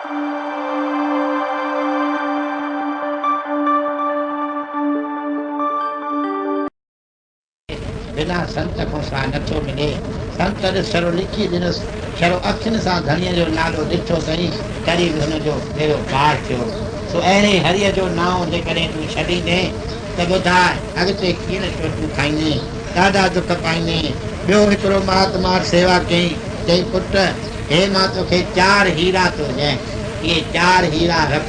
بنا سنت کان سواء نٿو ملي. سنت ڏس ڇڙو لکي ڏنس. ڇڙو اکين سان ڌڻيء جو نالو ڏٺو اٿئي، تڏهن به هن جو ٻيڙو پار ٿيو. سو اهڙي هريء جو نانء جيڪڏهن تون ڇڏيندين ته ٻڌاء اڳتي ڪيئن نه چوٽون کائيندين، ڏاڍا دک پائيندين. ٻيو هڪڙو مهاتما سيوا ڪيائين، چيائين، پٽ! هي مان توکي چار هيرا ٿو ڏيان، اهي چار هيرا رک.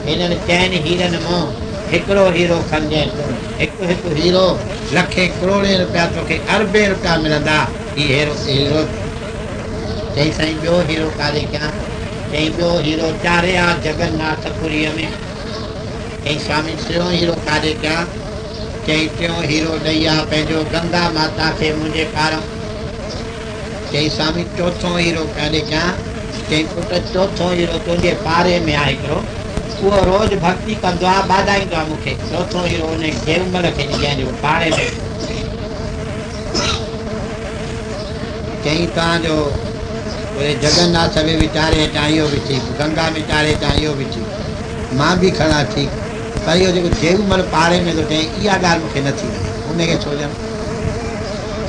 هنن چئن هيرن مان هڪڙو هيرو کڻجانء تون. هڪ هڪ هيرو لکين ڪروڙين رپيا توکي اربين رپيا ملندا. هي هيرو هيرو چيائين سائين ٻيو هيرو ڪاڏي ڪيان؟ چيائين ٻيو هيرو چاري آ جگن ناٿ پوريء ۾. چيائين سوامي ٽيون هيرو ڪاڏي ڪيان؟ چيائين ٽيون هيرو ڏئي آ پنهنجو گنگا ماتا کي منهنجي پاران. چيائين سوامي چوٿون هيرو ڪاڏي ڪيان؟ چيائين پٽ چوٿون هيرو تنهنجي پاڙي ۾ آ هڪڙو، اهو روز ڀڳتي ڪندو آ، ٻاڏائيندو آ مون کي. چوٿون هيرو انهي گيومل کي ڏجانء جيڪو پاڙي ۾. چيائين توهان جو وري جگن ناٿ به ويچاري اچان اهو به ٺيڪ، گنگا ۾ چاڙهي اچان اهو به ٺيڪ، مان به کڻان ٺيڪ، پر اهو جيڪو جيومل پاڙي ۾ ٿو چئين اها ڳالهه مون کي نٿي وڻي، ان کي ڇو ڏيان؟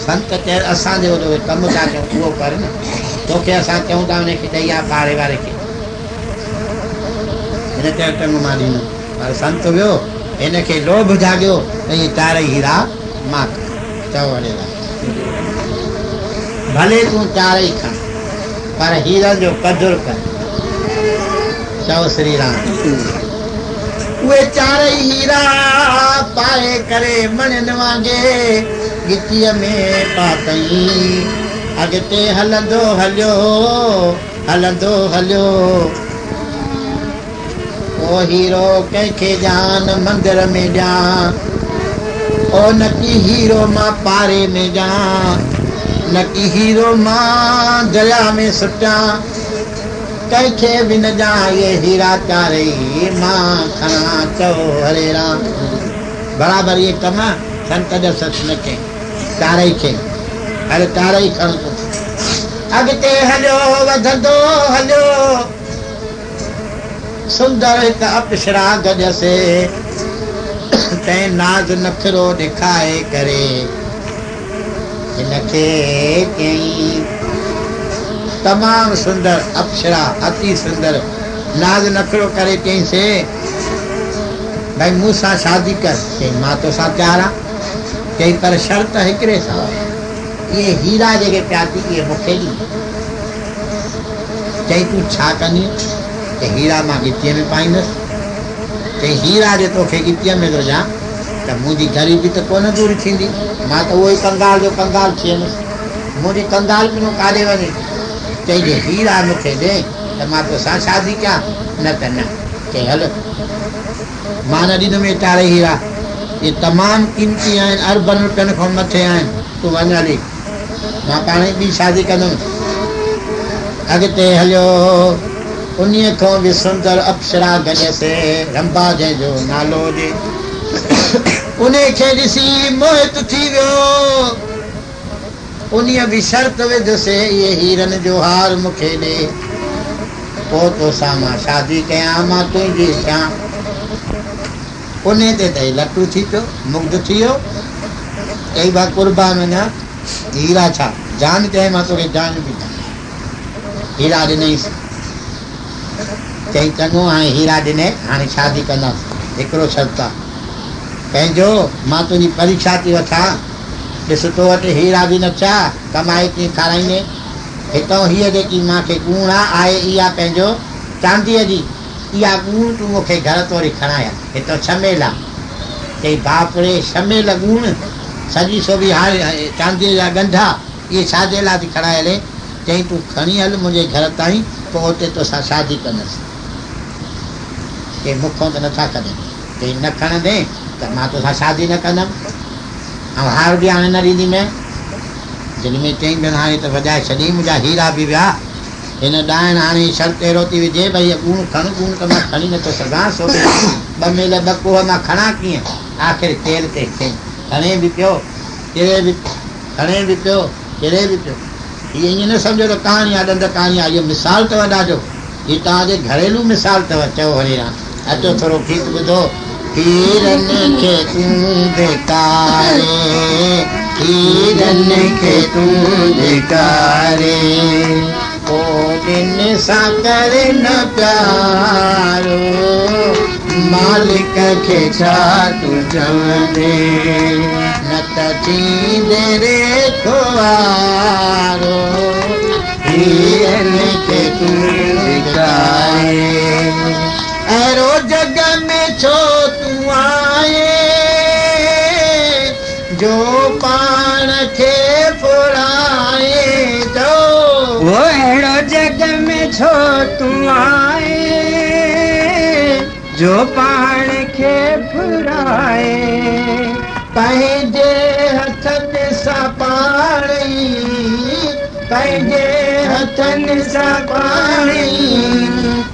سنت چيس اسان جيڪو توکي ڪم ٿا چئون اهو ڪر نه، توکي اسان چئون ٿا ان کي ڏئي آ پاڙي واري کي. هن چيو چڱو مان ڏيندم. پر سنت ويو، هن کي لوڀ جاڳيو ته اهي چارئي هيرا مان کڻان. چئو اڙي واهه! ڀلي تون چارئي کڻ، پر هيرن جو قدر ڪر. چئو سري رام. اهي چارئي هيرا پائي ڪري مڻين وانگي ڳچيء ۾ پاتئين. اڳتي هلندو هليو، هلندو هليو. او هيرو ڪنهن کي ڏيان مندر ۾ ڏيان، او نڪي هيرو مان پاري ۾ ڏيان، نڪي هيرو مان درياء ۾ سٽيان، ڪنهن کي به نه ڏيان اهي هيرا چارئي مان کڻان، چئو هري رام. برابر اهي ڪم سنت ڏسس نه ڪنهن چارئي کي، هل چارئي کڻ تون. اڳتي هليو وڌندو هليو. سندر هڪ اپسرا گڏيس، تنهن ناز نخرو ڏيکائي ڪري هن کي چيائين، تمام سندر اپسرا، اتي سندر، ناز نخرو ڪري چيائينس، ڀئي مون سان شادي ڪر. چيائين، مان توسان تيار آهيان. چيائين، پر شرط هڪڙي سان، اهي هيرا جيڪي پيا ٿي، اهي مون کي ڏي. چيائين، تون ڇا ڪندين؟ چيائين، هيرا مان ڳچيء ۾ پائيندس. چيائين، هيرا جي توکي ڳچيء ۾ ٿو ڏيان ته منهنجي غريبي ته ڪونه دور ٿيندي. مان ته اهو ئي ڪنگال جو ڪنگال ٿي ويندس. منهنجي ڪنگال پڻو ڪاڏي وڃي؟ چيائين، جي هيرا مون کي ڏين ته مان توسان شادي ڪيان، نه ته نه. چيائين، هل، مان نه ڏيندم اهي چارئي هيرا. اهي تمام قيمتي آهن، اربن روپين کان مٿي آهن. تون وڃ هلي. مان پاڻ ئي ٻي شادي ڪندم. اڳتي هليو. انهيء کان به سندر اپسرا گڏيس، رنڀا جنهن جو نالو هجي. انهيء کي ڏسي موهت ٿي ويو. انهيء به شرط وڌس، اهي هيرن جو هار مون کي ڏي، پوء توسان مان شادي ڪيان، مان تنهنجي ٿيان. انهيء تي ته هي لٽو ٿي پيو، مگڌ ٿي ويو. چئي ڀا قربان وڃان، هيرا ڇا، جان چئين مان توکي جان به ڏيان. هيرا ڏنئينس. چئين چڱو هاڻي هيرا ڏنئي، هاڻي شادي ڪنداسين. هڪڙو شرط آ پنهنجو، مان تنهنجي پريکشا ٿي وٺان. ڏس تو وٽ هيرا به نه ٿيا، ڪمائي ڪيئن کارائيندين؟ هتئون هيء جيڪي مان کي ڳوڻ آ، آهي اها پنهنجو چانديء جي. اها ڳوڻ تون مون کي گهر توري کڻائي هل. هتان ڇهه ميل آ. چئي، باپ ري، ڇهه ميل ڳوڻ؟ سڄي سوڀي هار چانديء جا ڳنڍا، اهي ڇا جي لاء ٿي کڻائي هلين؟ چيائين، تون کڻي هل منهنجي گهر تائين، پوء اتي توسان شادي ڪندس. چيائين، مون کان ته نٿا کڄن. چيائين، نه کڻندين ته مان توسان شادي نه ڪندم ۽ هار به هاڻي نه ڏينديمين. دل ۾ چيائين، ڄڻ هاڻي ته وڄائي ڇڏيائين، منهنجا هيرا به ويا. هن ڏائڻ هاڻي شرط اهڙو ٿي وجهي، ڀئي هيء ڳوڻ کڻ، ڳوڻ ته مان کڻي نٿو سگهان، سو به ٻه ميل ٻه ڪوهه مان کڻان ڪيئن؟ آخر چيلهه تي کين کڻي به پيو، چري به پيو، کڻي به پيو، چري به پيو. هيء ائين نه سمجهو ته ڪهاڻي آ، ڏند ڪهاڻي آ، اهو مثال اٿو ڏاڍو. هي توهان جي گهريلو مثال اٿو. چئو هري رام. اچو ٿورو گيت ٻڌو. هيرن کي تون ڌڪاري، هيرن کي تون ڌڪاري، ڪوڏين سان ڪر نه پيارو، مالڪ کي ڇا تون چوندين، نه ته ٿيندين ري خوارو، هيرن کي تون ڌڪاري. اهڙو جڳ ۾ ڇو تون آئين، جو پاڻ کي ڦرائين ٿو. او اهڙو جڳ ۾ ڇو تون آئين، جو پاڻ کي ڦرائين. پنهنجي هٿن سان پاڻ ئي، پنهنجي هٿن سان پاڻ ئي،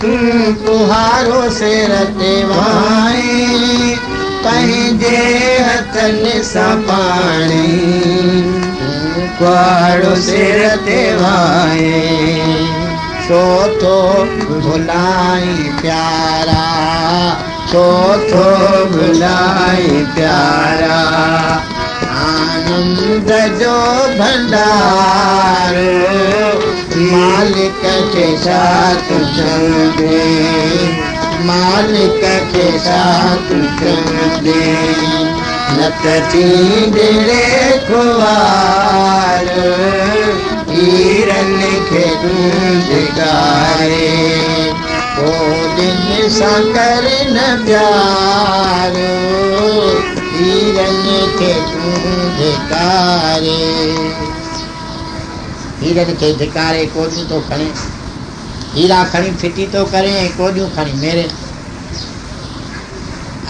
تون ڪهاڙو سر تي وهائين. پنهنجي هٿن سان پاڻ ئي، تون ڪهاڙو سر تي وهائين. ڇو ٿو ڀلائين پيارا، ڇو ٿو ڀلائين پيارا، آنند جو ڀنڊار، مالڪ کي ڇا تون چوندين، مالڪ کي ڇا تون چوندين، نه ته ٿيندين ري خوار، هيرن کي تون ڌڪاري. ڪوڏين سان ڪر نه پيار، هيرن کي تون ڌڪاري. هيرن کي ڌڪاري ڪوڏيون ٿو کڻي، هيرا کڻي ڦٽي ٿو ڪرين ۽ ڪوڏيون کڻي ميرين.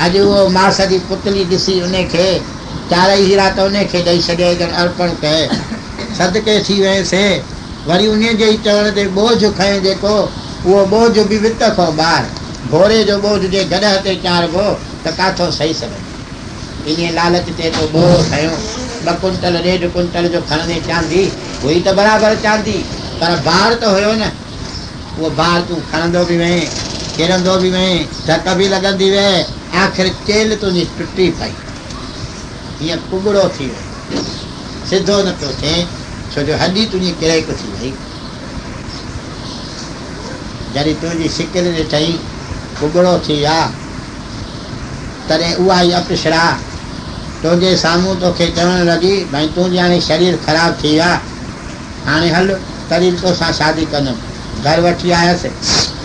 اڄ اهو ماس جي پتلي ڏسي انهي کي چارئي هيرا ته انهي کي ڏئي ڇڏيائين ڄڻ ارپڻ ڪئي. صدقي ٿي وئين سي. وري انهي جي ئي چوڻ تي ٻوجهه کنئين جيڪو اهو ٻوجهه به وت کان ٻاهر. گهوڙي جو ٻوجهه جي گڏهه تي چاڙهبو ته ڪاٿو سهي سگهندو. انهيء لالچ تي تو ٻوهه کنيو. ٻه ڪنٽل ڏيڍ ڪنٽل جو کڻندين چاندي هئي ته برابر چاندي، پر بار ته هيو نه. اهو بار تون کڻندو به وئين، ڪرندو به وئين، ڌڪ به لڳندي ويئي، آخر چيلهه تنهنجي ٽٽي پئي. هيئن ڪٻڙو ٿي ويو. سڌو نه پيو ٿئين، ڇو جو هڏي تنهنجي ڪريڪ ٿي وئي. جڏهن تنهنجي شڪل ڏٺئين، ڪٻڙو ٿي ويا، تڏهن اها ئي اپسرا تنهنجي سامهون توکي چوڻ لڳي، ڀائي تنهنجي هاڻي شرير خراب ٿي ويا، هاڻي هل، تڏهن به توسان شادي ڪندم. گهر وٺي آيس،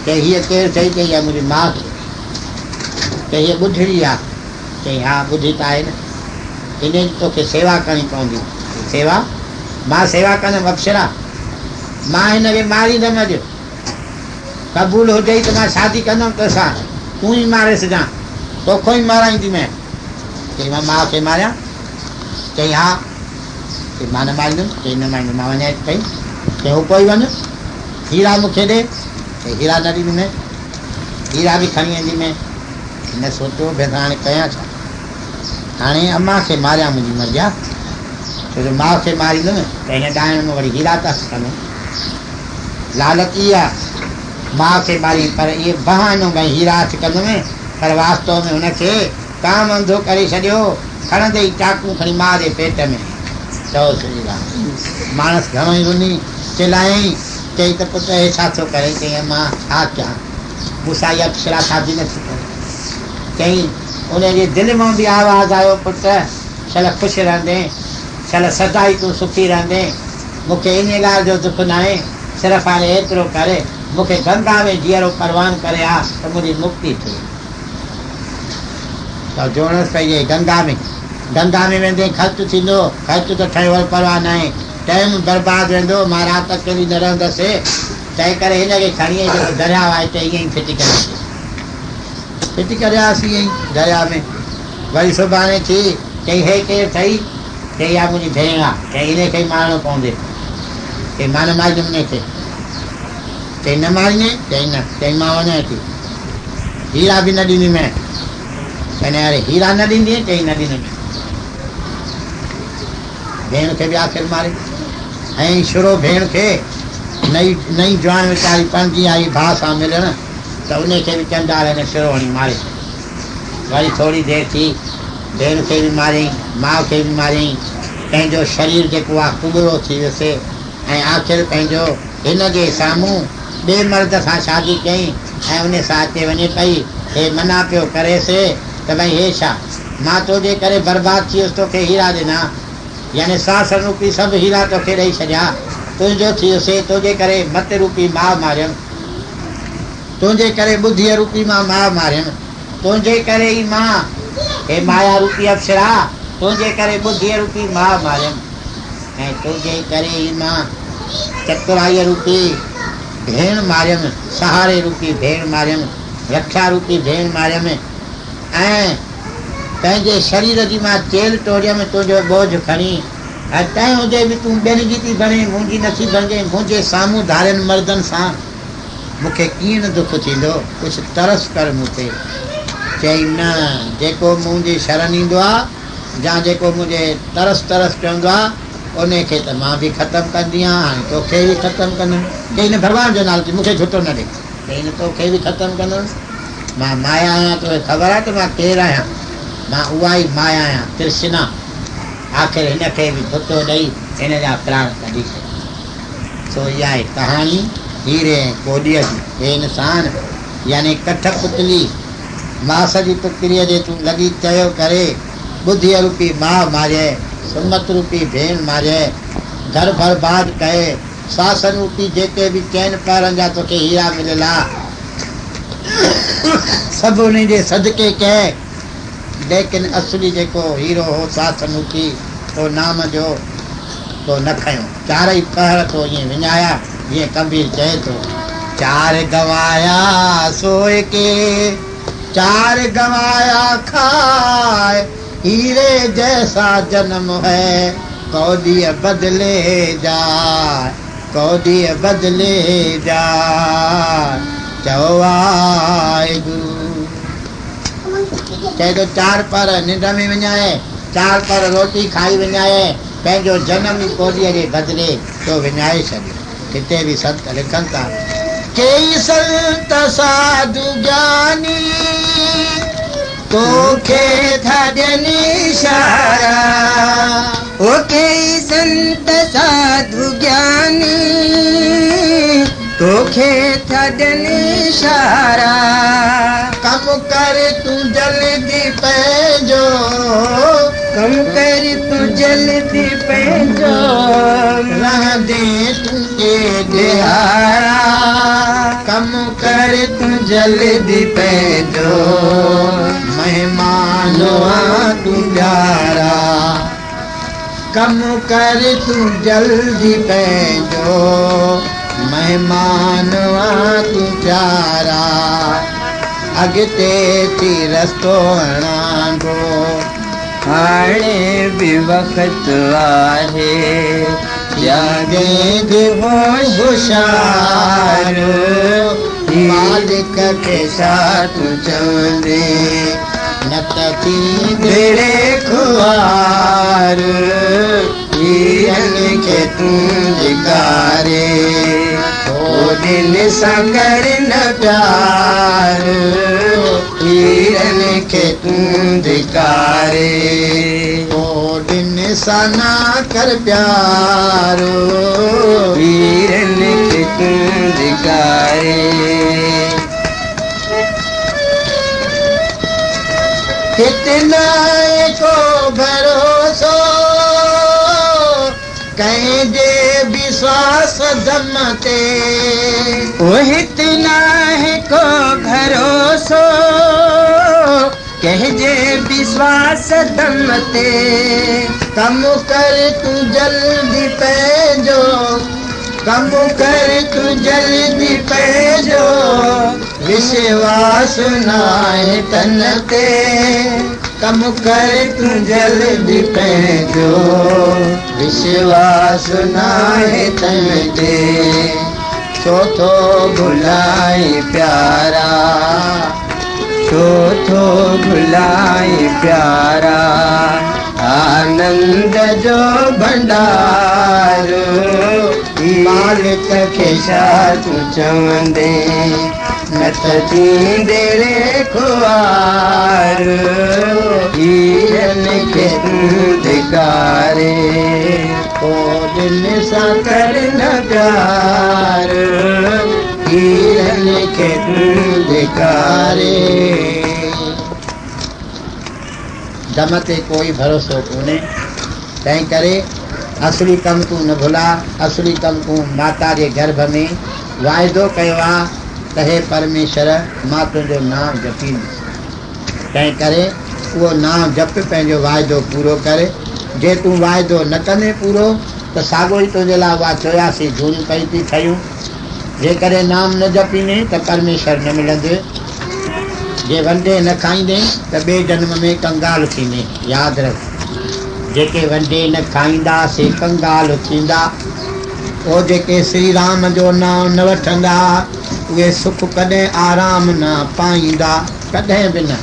چيائين، هيء ڪير اٿئي؟ چيائين، اها منهنجي ماء اٿئي. چيائين، هيء ٻڍڙي آ؟ چيائين، ها، ٻڍي ته آهي نه. انهيء جي توکي سيوا ڪرڻي پوندي. سيوا؟ مان سيوا ڪندم اپسرا! مان هن کي ماريندم اڄ. قبول هجئي ته مان شادي ڪندم توسان. تون ئي ماري سگهان. توکان ئي مارائينديمانء. چيائين، مان ماء کي ماريان؟ چيائين، ها. چيائين، مان نه ماريندم. چيائين، نه ماريندم. مان وڃان ٿي پئي. چيائين، هو پوء وڃ. هيرا مون کي ڏي. چيائين، هيرا نه ڏينديمانء. هيرا به کڻي وينديمانء. هن سوچيو، ڀينر هاڻي ڪيان ڇا؟ هاڻي امان کي ماريان منهنجي مرضي آ. ڇو جو ماء کي ماريندم ته هن ڏائڻ مان وري هيرا ته هٿ ڪندم. لالچ اها ماء کي مارين پر اهي بهانو ڀئي هيرا هٿ ڪندم پر واستو ۾ هن کي ڪام انڌو ڪري ڇڏيو. کڻندي ئي چاقون کڻي ماء جي پيٽ ۾. چئو سري رام. ماڻس گهڻو ئي رني، چلايائين، چئي ته پٽ هي ڇا ٿو ڪرين؟ چيائين امان ڇا ڪيان؟ مون سان اها اپسرا شادي نه ٿي ڪري. چيائين انهيء جي دل مان به آواز آيو پٽ شل خوش رهندين، شل سدائي تون سکي رهندين. مون کي انهيء ڳالهه جو دک ناهي، صرف هاڻي ايترو ڪر، مون کي گنگا ۾ جيئرو پروان ڪري ها ته منهنجي مڪتي ٿئي. ته جوڻس پئي گنگا ۾. گنگا ۾ ويندين خرچ ٿيندو، خرچ ته ٺهيو ور پرواهه ناهي، ٽائيم برباد ويندو، مان رات اڪيلي نه رهندس، تنهن ڪري هن کي کڻي ۽ جيڪو درياء آهي اتي ائين ئي ڦٽي ڪري اچجي. ڦٽي ڪري آياسين ائين ئي درياء ۾. وري سڀاڻي ٿي، چيائين هي ڪير اٿئي؟ چيائين اها منهنجي ڀيڻ آ. چيائين انهي کي ئي مارڻو پوندي. چيائين مان نه ماريندم انهي کي. چيائين نه ماريندين؟ چيائين نه. چيائين مان وڃان ٿي. هيرا به نه ڏينديمانء. چيائين اڙي هيرا نه ڏيندين؟ چيائين نه ڏيندم. ڀيڻ کي به آخر ماري. هنيائين شرو ڀيڻ کي. نئين نئين جوان ويچاري پرڻجي آئي ڀاء سان ملڻ ته انهي کي به چنڊال هن سرو هڻي ماري ڇڏيو. وري ٿوري دير ٿي، ڀيڻ کي به ماريائين، ماء کي به ماريائين، پنهنجو شرير جيڪو آ ڪٻرو ٿي ويس ۽ آخر پنهنجو هن جي سامهون ٻئي مرد سان شادي ڪيائين ۽ انهي سان اچي وڃي پئي. هي منع پيو ڪريس ته ڀئي هي ڇا؟ مان تو جي ڪري برباد ٿي ويس، توکي هيرا ڏنا، يعني ساس روپي سڀ هيرا توکي ڏئي ڇڏيا، تنهنجو ٿي ويس، تنهنجي ڪري مت روپي ماء ماريم، تنهنجي ڪري ٻڌيء روپي مان ماء ماريم، تنهنجي ڪري ئي مان هي مايا روپي اپسرا، تنهنجي ڪري ٻڌيء روپي ماء ماريم ۽ تنهنجي ڪري ئي مان چترائيء روپي ڀيڻ ماريم، سهاري روپي ڀيڻ ماريم، رکيا روپي ڀيڻ ماريم ۽ پنهنجي شرير جي مان چيلهه ٽوڙيم، تنهنجو ٻوجهه کڻي ۽ تنهن هوندي به تون ٻين جي ٿي بڻين، منهنجي نٿي بڻجين، منهنجي سامهون ڌارين مردن سان مون کي ڪيئن نه دک ٿيندو، ڪجهه ترس ڪر مون تي. چيائين، نه، جيڪو منهنجي شرن ايندو آ، يا جيڪو منهنجي ترس ترس چوندو آ، انهي کي ته مان به ختم ڪندي آهيان، هاڻي توکي به ختم ڪندم. چيائين، نه، ڀڳوان جو نالو چئي مون کي جهٽو نه ڏي. چيائين، نه، توکي به ختم ڪندم. مان مايا آهيان، توکي خبر آهي ته مان ڪير آهيان؟ مان اها ئي مايا آهيان، ترشنا. آخر هن کي به ڀتو ڏئي هن جا پراڻ ڪڍي ڇڏيا. سو اها آهي ڪهاڻي هيري ۽ ڪوڏيء جي. هي انسان يعني ڪٺ پتلي، ماس جي ٽڪريء جي تون لڳي چيو ڪري، ٻڌيء روپي ماء ماريئي، سمت روپي ڀيڻ ماريئي، گهر برباد ڪئي، ساسن روپي جيڪي به چئن پهرن جا توکي هيرا مليل آ، سڀ انهي جي صدقي ڪئي، ليڪن اصلي جيڪو هيرو هو ساسن روپي، سو نام جو تو نه کنيو. چارئي پهر تو ائين وڃايا، جيئن ڪبير چئي ٿو. چار گنوايا سوئي ڪي، چار گنوايا کاء، هيري جيسا جنم هي، ڪوڏيء بدلي جاء، ڪوڏيء بدلي جاء، چئو واهگرو. چئي ٿو چار پهر ننڊ ۾ وڃائي، چار پهر روٽي کائي وڃائي، پنهنجو جنم ئي ڪوڏيء جي بدلي تو وڃائي ڇڏيو. هتي به سنت لکن ٿا. ڪيئي سنت ساڌو گياني، توکي ٿا ڏين اشارا. او ڪيئي سنت ساڌو گياني، توکي ٿا ڏين اشارا. ڪم ڪر تون جلدي پنهنجو. ڪم ڪر تون جلدي پنهنجو. رهندين تون ڪي ڏهاڙا. ڪم ڪر تون جلدي پنهنجو. مهمان آن تون پيارا. ڪم ڪر تون جلدي پنهنجو. مهمان آن تون پيارا. اڳتي ٿي رستو اڻانگو. هاڻي به وقت آهي ٿيندين به هوشيار. مالڪ کي ڇا تون چوندين نه ته ٿيندين ڙي خوار. هيرن کي تون ڌڪاري ڪوڏين سان ڪر نه پيار. هيرن کي تون ڌڪاري ڪوڏين سان نه ڪر پيار. هيرن کي تون ڌڪاري. هت ناهي ڪو ڀروسو ڪنهن جي به سواس دم تي. او هت ناهي ڪو ڀروسو ڪنهن جي به سواس دم تي. ڪم ڪر تون جلدي پنهنجو، ڪم ڪر تون جلدي پنهنجو، وشواس ناهي تن تي. ڪم ڪر تون جلدي پنهنجو، وشواس ناهي تن تي. ڇو ٿو ڀلائين پيارا، ڇو ڇو ٿو ڀلائين پيارا؟ آنند جو ڀنڊار، مالڪ کي ڇا تون چوندين؟ نه ته ٿيندين ري خوار، هيرن کي تون ڌڪاري، پوء ٻن سان ڪر نه پيار، هيرن کي تون ڌڪاري. دم تي ڪوئي ڀروسو ڪونهي، تنهنڪري اصلي ڪم تون نه ڀلاء، اصلي ڪم تون ماتا جي گرڀ ۾ واعدو ڪيو آ ته هي پرميشور مان تنهنجو نانء جپيندس، تنهنڪري اهو نانء جپ پنهنجو واعدو پورو ڪر، جي تون واعدو نه ڪندين پورو ته ساڳو ئي تنهنجي لاء اها 84 جونيون پئي ٿي ٺهيون. جيڪڏهن نام نه جپيندين ته پرميشور نه ملندء. جي ونڊي نه کائيندين ته ٻئي جنم ۾ ڪنگال ٿيندين. ياد رک، جيڪي ونڊي نه کائيندا سي ڪنگال ٿيندا. او جيڪي سري رام جو نانء نه وٺندا، اهي سک ڪڏهن آرام نه پائيندا، ڪڏهن به نه.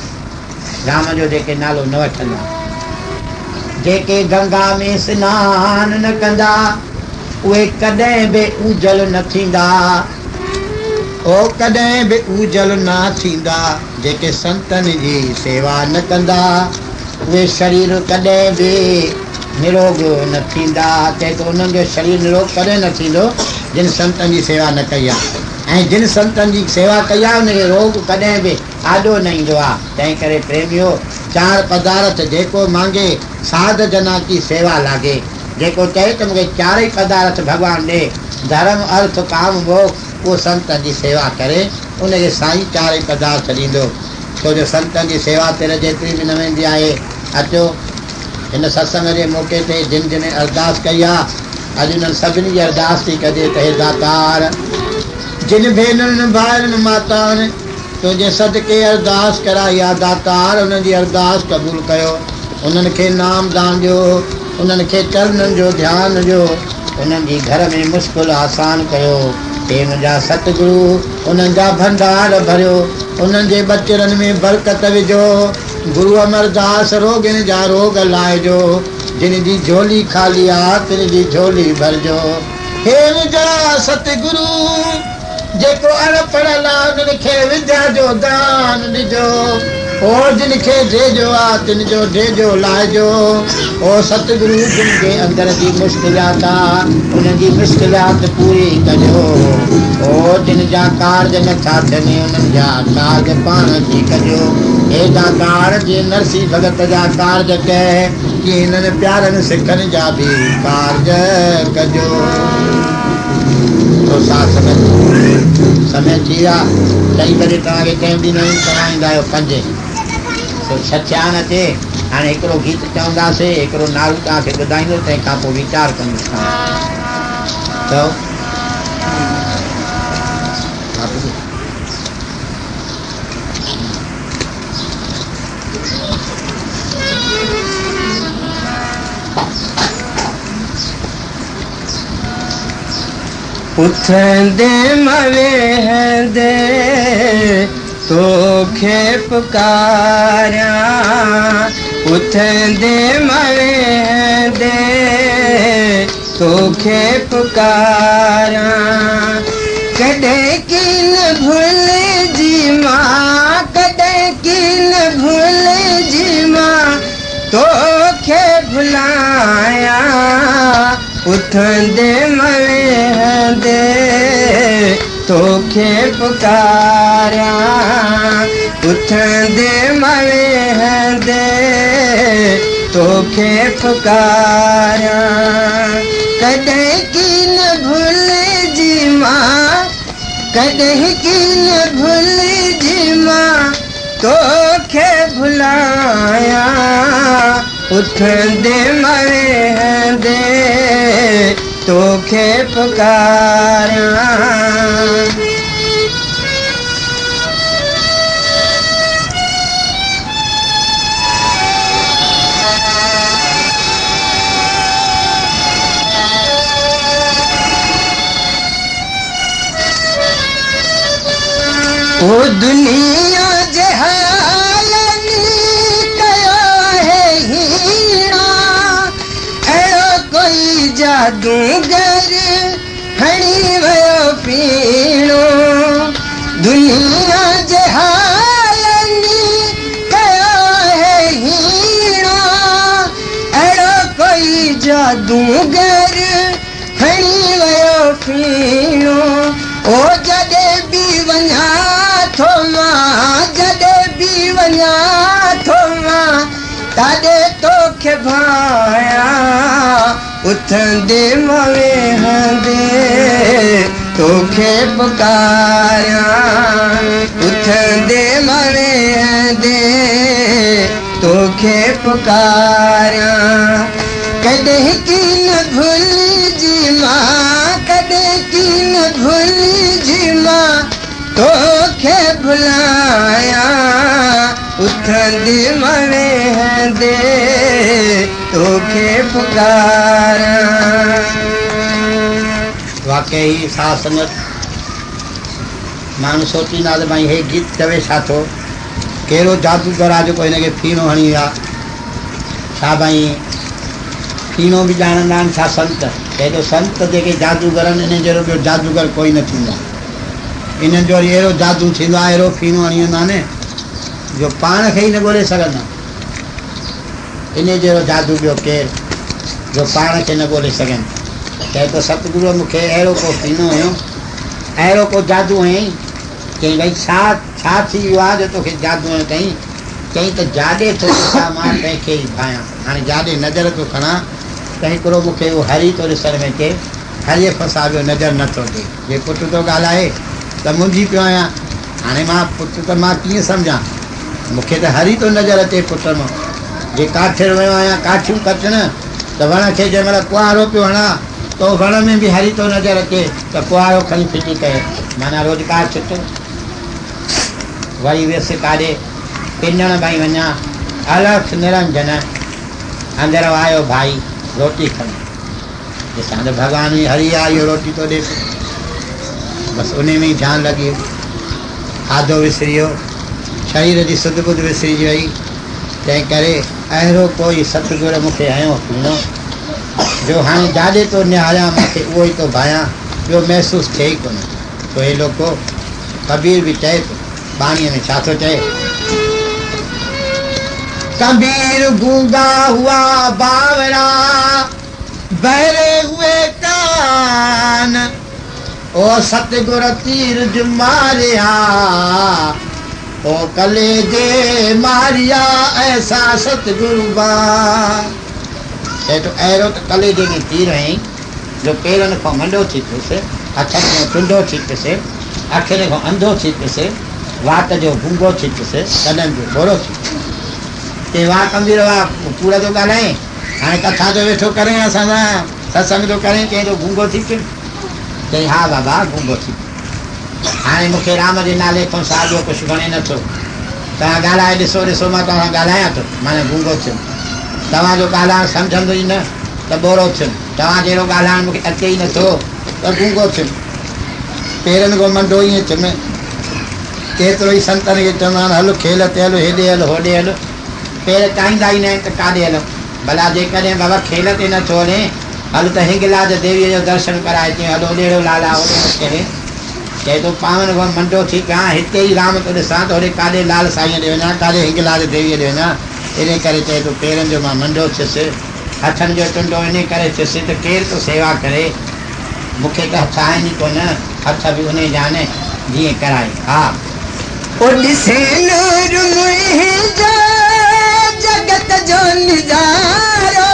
رام جو جيڪي نالو نه وٺندا. جيڪي گنگا ۾ سنان نه ڪندا، اهي ڪڏهن به اوجل نه ٿيندا. او ڪڏهن به اوجل نه ٿيندا. جيڪي سنتن جي سيوا نه ڪندا، اهي شرير ڪڏهن به نروڳ نه ٿيندا. چئي ٿو انهن جو شرير نروڳ ڪڏهن نه ٿيندو، جن سنتن جي سيوا نه ڪئي آهي ۽ جن سنتن جي سيوا ڪئي آهي، ان کي روڳ ڪڏهن به آڏو نه ايندو آ. تنهن ڪري پريميو! چار پدارٿ جيڪو مانگي، ساڌ جنا ڪي سيوا لاگي. جيڪو چئي ته مون کي چارئي پدارٿ ڀڳوان ڏي، ڌرم، ارٿ، ڪام، موک، اهو سنتن جي سيوا ڪري، ان کي سائين چارئي پدارٿ ڏيندو. ڇو جو سنتن جي سيوا تر جيتري به نه ويندي آهي. اچو، هن ستسنگ جي موقعي تي جن جن ارداس ڪئي آ، اڄ انهن سڀني جي ارداس ٿي ڪجي ته هي داتار! جن ڀينرن، ڀائرن، ماتائن، تنهنجي صدقي ارداس ڪرائي آ داتار انهن جي ارداس قبول ڪيو انهن کي نام دان ڏيو انهن کي چرنن جو ڌيان ڏيو انهن جي گهر ۾ مشڪل آسان ڪيو اي منهنجا ستگرو انهن جا ڀنڊار ڀريو انهن جي ٻچڙن ۾ برڪت وجهو گرو امرداس روڳين جا روڳ لاهجو جن جي جهولي خالي آ تن جي جهولي ڀرجو هي منهنجا ستگرو. جيڪو اڻ پڙهيل آ انهن کي وديا جو دان ڏجو. او جن کي ڊيڄو آ تن جو ڊيڄو لاهجو. او ستگرو جن جي اندر جي مشڪلات آ انهن جي مشڪلات پوري ڪجو. او جن جا ڪارج نه ٿا ٿين انهن جا ڪارج پاڻ ٿي ڪجو. اي داتار جيئن نرسي ڀڳت جا ڪارج ڪئه تيئن هنن پيارن سکن جا به ڪارج ڪجو. ٿو ساھ سمي سمي ٿي ويا چئين بجي توهان کي ٽيم ڏيندا آهيون توهان ايندا آهيو پنجين سو ڇهه ٿيا آهن اچي هاڻي هڪڙو گيت چونداسي هڪڙو نعرو توهان کي ٻڌائيندو تنهن کان پوء ويچار ڪندس توهان چئو. اٿندي مان ويهندي توکي پڪاريان اٿندي مان ويهندي توکي پڪاريان ڪڏهن ڪين ڀلجي مان ڪڏهن ڪين ڀلجي مان توکي ڀلايان اٿندي مان ويهندي توکي پڪاريان اٿندي مان ويهندي توکي پڪاريان ڪڏهن ڪين ڀلجي مان ڪڏهن ڪين ڀلجي مان توکي ڀلايان اٿندي مان ويهندي توکي پڪاريان. او دنيا جي هر جادوگر کڻي ويو ڦيڻو، دنيا جي حالن ڪيو آهي هيڻو. اهڙو ڪوئي جادوگر کڻي ويو ڦيڻو. او جڏهن به وڃان ٿو مان، جڏهن به وڃان ٿو مان، تاڏي توکي ڀانيان. اٿندي مان ويهندي توکي پڪاريان. اٿندي مان ويهندي توکي پڪاريان. ڪڏهن ڪين ڀلجي مان، ڪڏهن ڪين ڀلجي مان توکي ڀلايان. اٿندي مان ويهندي توکي پڪاريان. واقعي ساھ سنگت ماڻهو سوچيندا ته ڀائي هي گيت چوي ڇا ٿو؟ ڪهڙو جادوگر آ جيڪو هن کي ڦيڻو هڻي ويا؟ ڇا ڀائي ڦيڻو به ڄاڻندا آهن ڇا سنت؟ چئي ٿو سنت جيڪي جادوگر آهن انهن جهڙو ٻيو جادوگر ڪوئي نه ٿيندو آهي. انهن جو وري اهڙو جادو ٿيندو آهي، اهڙو ڦيڻو هڻي ويندا آهن جو پاڻ کي ئي نه ڳولي سگهندا آهن. انهي جهڙو جادو ٻيو ڪير جو پاڻ کي نه ڳولي سگهن. چئي ٿو ستگروء مون کي اهڙو ڪو ڦيڻو هنيو، اهڙو ڪو جادو هنيائين. چيائين ڀائي ڇا ڇا ٿي ويو آهي جو توکي جادو هنيو اٿئي؟ چيائين ته جاڏي ٿو ڏسان مان تنهن کي ئي ڀانيان. هاڻي جاڏي نظر ٿو کڻان ته هڪڙو مون کي اهو هري ٿو ڏسڻ ۾ اچي. هريء کان سواء ٻيو نظر نه ٿو اچي. جي پٽ ٿو ڳالهائي ته منجهي پيو آهيان. هاڻي مان پٽ ته مان ڪيئن سمجهان؟ مون کي ته هري ٿو نظر اچي پٽ مان. جي ڪاٺير ويو آهيان ڪاٺيون ڪٽڻ ته وڻ کي جنهن مهل ڪهاڙو پيو هڻان ته اهو وڻ ۾ به هري ٿو نظر اچي ته ڪهاڙو کڻي ڦٽي ڪيو. معنيٰ روزگار ڇٽو. وري ويس ڪاڏي پنڻ ڀائي وڃان. الک نرنجن اندر آيو ڀائي روٽي کڻي. ڏسان ته ڀڳوان ئي هري آ اهو روٽي ٿو ڏي پيو. بس انهي ۾ ئي ڌيان لڳي ويو. کاڌو وسري ويو. شرير جي سڌ ٻڌ وسرجي وئي. تنهن ڪري اهڙو ڪوئي ستگر مون کي هنيو ڦيڻو، جو هاڻي جاڏي ٿو نهاريان مان کي اهو ئي ٿو ڀانيان، ٻيو محسوس ٿئي ئي ڪونه. سو هي لوڪو، ڪبير به چئي ٿو، ٻاڻيء ۾ ڇا ٿو چئي؟ ڪبير گونگا هئا باورا، بهري هئي ڪان. او ستگر تيرج ماريا، او ڪليجي ماريا، ايسا ستگر بان. چئي ٿو اهڙو ته ڪليجي ۾ تير هنئي جو پيرن کان منڊو ٿي پيس، هٿن کان ٽنڊو ٿي پيس، اکين کان انڌو ٿي پيس، وات جو گونگو ٿي پيس، ڪنن جو ٻوڙو ٿي پيس. چي واهه ڪنبير واهه، ڪوڙ ٿو ڳالهائين، هاڻي ڪٿا ٿو ويٺو ڪرين اسان سان، ستسنگ ٿو ڪرين، چئين ٿو گونگو ٿي پيم. چيائين ها بابا گونگو ٿي پيم. هاڻي مون کي رام جي نالي کان سواء ٻيو ڪجهه وڻي نه ٿو. توهان ڳالهائي ڏسو، ڏسو مان توهان سان ڳالهايان ٿو، معنيٰ گونگو ٿيم. توهان جو ڳالهائڻ سمجهندو ئي نه ته ٻوڙو ٿيم. توهان جهڙو ڳالهائڻ مون کي اچي ئي نه ٿو ته گونگو ٿيم. پيرن کان منڊو ائين ٿيم. ڪيترو ئي سنتن کي چوندا آهن هل کيل تي هل، هيڏي هل هوڏي هل. پير چاهيندا ئي نه آهن ته ڪاڏي هلون. ڀلا جيڪڏهن بابا کيل تي نه ٿو هلين، هل ته هنگلاج ديويء جو درشن ڪرائي اچين، هل اوڏيڙو لالا اوڏيڙو کيڙي. چئي ٿو پاون کان منڊو ٿي پيان، هتي ئي رام ٿو ڏسان ته هوڏي ڪاڏي لال سائينء ڏي وڃان، ڪاڏي هنگلاج ديويء ڏي وڃان. انهيء ڪري چئي ٿو پيرن جو مان منڊو ٿيس، هٿن جو ٽنڊو انهيء ڪري ٿيس ته ڪير ٿو سيوا ڪري. مون کي ته هٿ آهن ئي ڪونه، هٿ به انهيء جا آهن، جيئن ڪرائي. ها! او ڏسين نور منهنجو جڳت جو نظارو،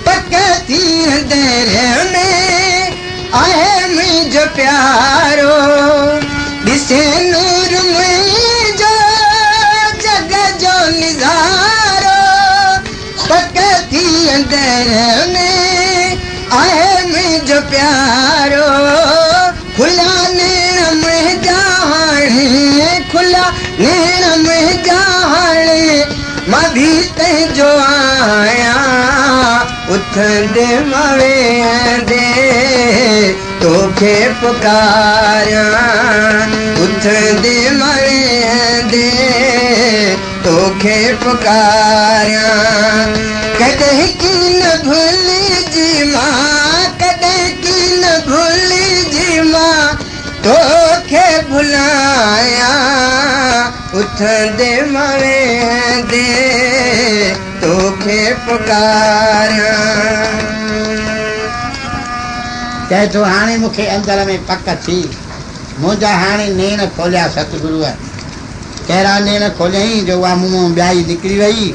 پڪ ٿي اندر ۾ آهي منهنجو پيارو. ڏسين نور منهنجو جڳ جو نظارو، پڪ ٿي اندر ۾ آهي منهنجو پيارو. کليا نيڻ منهنجا هاڻي، کليا نيڻ منهنجا هاڻي، مان ڀي تنهنجو آهيان. اٿندي مان ويهندي توکي پڪاريان، اٿندي مان ويهندي توکي پڪاريان. ڪڏهن ڪين ڀلجي مان. آهيان، اٿندي مان ويهندي توکي پڪاريان. چئي ٿو هاڻي مون کي اندر ۾ پڪ ٿي، منهنجا هاڻي نيڻ کوليا ستگروء. ڪهڙا نيڻ کوليائين جو اها مون مان ٻيائي نڪري وئي،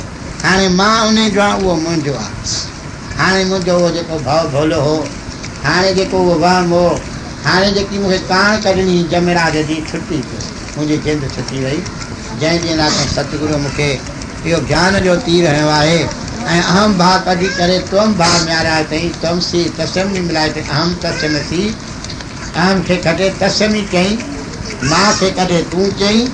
هاڻي مان انهي جو آهيان اهو منهنجو آهي. هاڻي منهنجو اهو جيڪو ڀؤ ڀولو هو، هاڻي جيڪو اهو وهم هو، هاڻي جيڪي مون کي ڪاڻ ڪڍڻي هئي جمراج جي، ڇٽي پيو. منهنجي جند ڇٽي وئي. جنهن ڏينهن راتئين ستگروء مون کي اهو گيان جو تير هنيو آهي ۽ اهم ڀاء ڪڍي ڪري توم ڀاء مياريا اٿئين، توم سي تسم به ملائي اٿئين، اهم تسم سي، اهم کي ڪڍي تسم ئي چئين، مان کي ڪڍي تون چئين،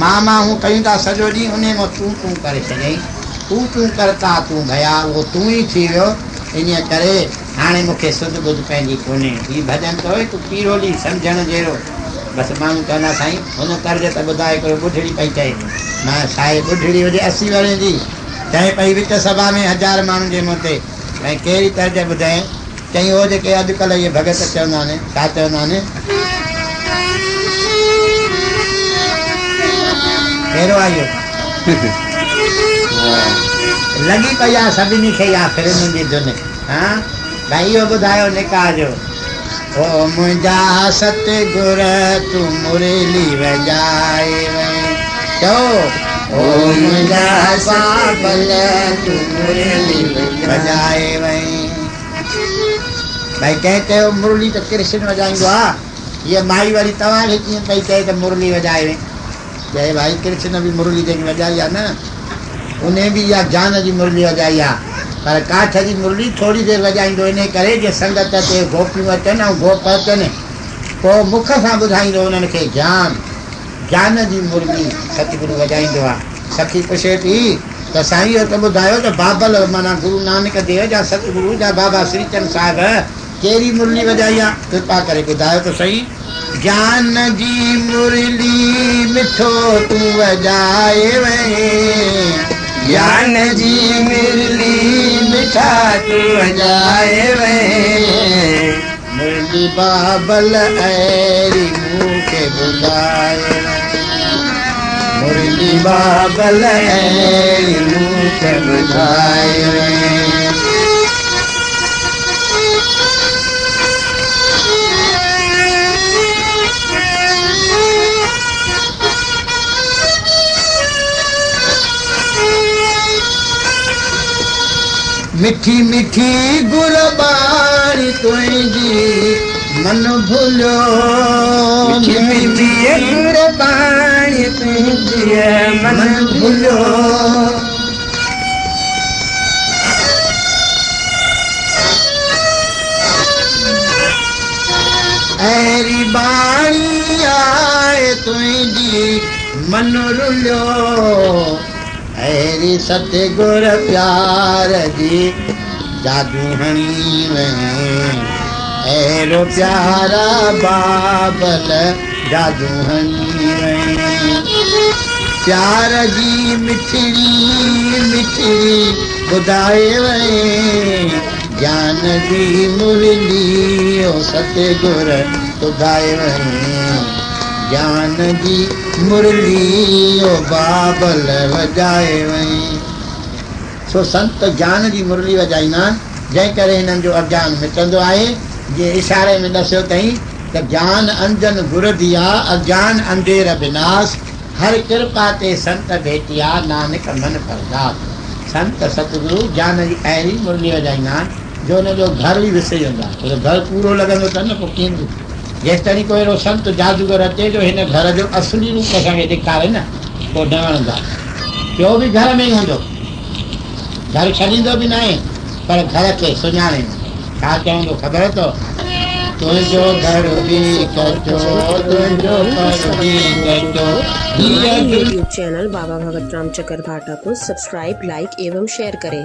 مان مان هون ڪيون ٿا سڄو ڏينهن، انهيء مان تون تون ڪري ڇڏيائين. تون تون ڪرتا تون ڀيا، اهو تون ئي ٿي ويو، انهيء ڪري هاڻي مون کي سڌ ٻڌ پنهنجي ڪونهي. هي ڀڄن ته هو هڪ پيرولي سمجهڻ جهڙو. بس ماڻهو چوندا سائين هن طرز ته ٻڌاء هڪڙو ٻڍڙي پئي چئي. مان سائي ٻڍڙي هجي 80 ورهين جي، چئي پئي وچ سڀا ۾ هزار ماڻهن جي منهن تي. ۽ ڪهڙي طرز ٻڌائين؟ چئين اهو جيڪي اڄڪلهه اهي ڀڳت چوندا آهن. ڇا چوندا آهن؟ ڪهڙو آهي اهو؟ لڳي پئي آهي سڀني کي اها فلمن جي ڌن. ها ڀائي اهو ٻڌايو نڪاح جو. او منهنجا ست گر تون مرلي وڄائي وئين. چئو او منهنجا بابل تون مرلي وڄائي وئين. ڀائي ڪنهن چيو مرلي ته ڪرشن وڄائيندو آ. هيء مائي وري توهان کي ڪيئن پئي چئي ته مرلي وڄائي وئين. چئي ڀائي ڪرشن به مرلي جيڪي وڄائي آ نه انهي به اها جان جي مرلي وڄائي آ پر ڪاٺ جي مرلي ٿوري دير وڄائيندو انهي ڪري جي سنگت تي گوپيون اچن ۽ گوپ اچن پوء مک سان ٻڌائيندو انهن کي جان جان جي مرلي ستگرو وڄائيندو آ. سکي پڇي ٿي ته سائين اهو ته ٻڌايو ته بابل معنيٰ گرو نانڪ ديو جا ستگرو جا بابا سريچند صاحب ڪهڙي مرلي وڄائي آ ڪرپا ڪري ٻڌايو ته سهي. گيان جي مرلي مٺو تون وڄائي وئين. گيان جي مرلي مٺا تون وڄائي وئين. مرلي بابل اهڙي مون کي ٻڌائي وئين. مرلي بابل اهڙي مون کي ٻڌائي وئين. مٺي مٺي گرباڻي تنهنجي من ڀليو. مٺي مٺي گرباڻي تنهنجي من ڀليو. اهڙي ٻاڻي آهي تنهنجي من رليو. اهڙي ستگر پيار جي جادو هڻي وئين. اهڙو پيارا بابل جادو هڻي وئين. پيار جي مٺڙي مٺڙي ٻڌائي وئين. گيان جي مرلي او ستگر ٻڌائي وئين. گيان جي مرلي او بابل وڄائي وئين. سو سنت گيان جي مرلي وڄائيندا آهن، جنهن ڪري هنن جو اگيان مٽندو آهي. جيئن اشاري ۾ ڏسيو اٿئين ته گيان انجن گر ديا، اگيان انڌير بناس، هر ڪرپا تي سنت ڀيٽيا، نانڪ من پرداس. سنت ستگرو گيان جي اهڙي مرلي وڄائيندا آهن جو ان جو گهر ئي وسري ويندو آهي. ڇو ته گهر ڪوڙو لڳندو اٿن نه پوء ڪيئن به جيستائين ڪو اهڙو سنت جادوگر اچي جو هن گهر جو اصلي روپ اسان کي ڏيکاري نه پوء نه وڻندو آهي. پيو به گهر ۾ ئي هوندو. گهر ڇڏيندو به ناهي پر گهر کي سڃاڻي ويندو. ڇا چوندو خبر اٿو؟ تنهنجو گهر به ڪچو، تنهنجو پر به ڪچو، هيء हमारे YouTube channel बाबा भगत राम चकर भाटा को सब्सक्राइब, लाइक एवं शेयर करें।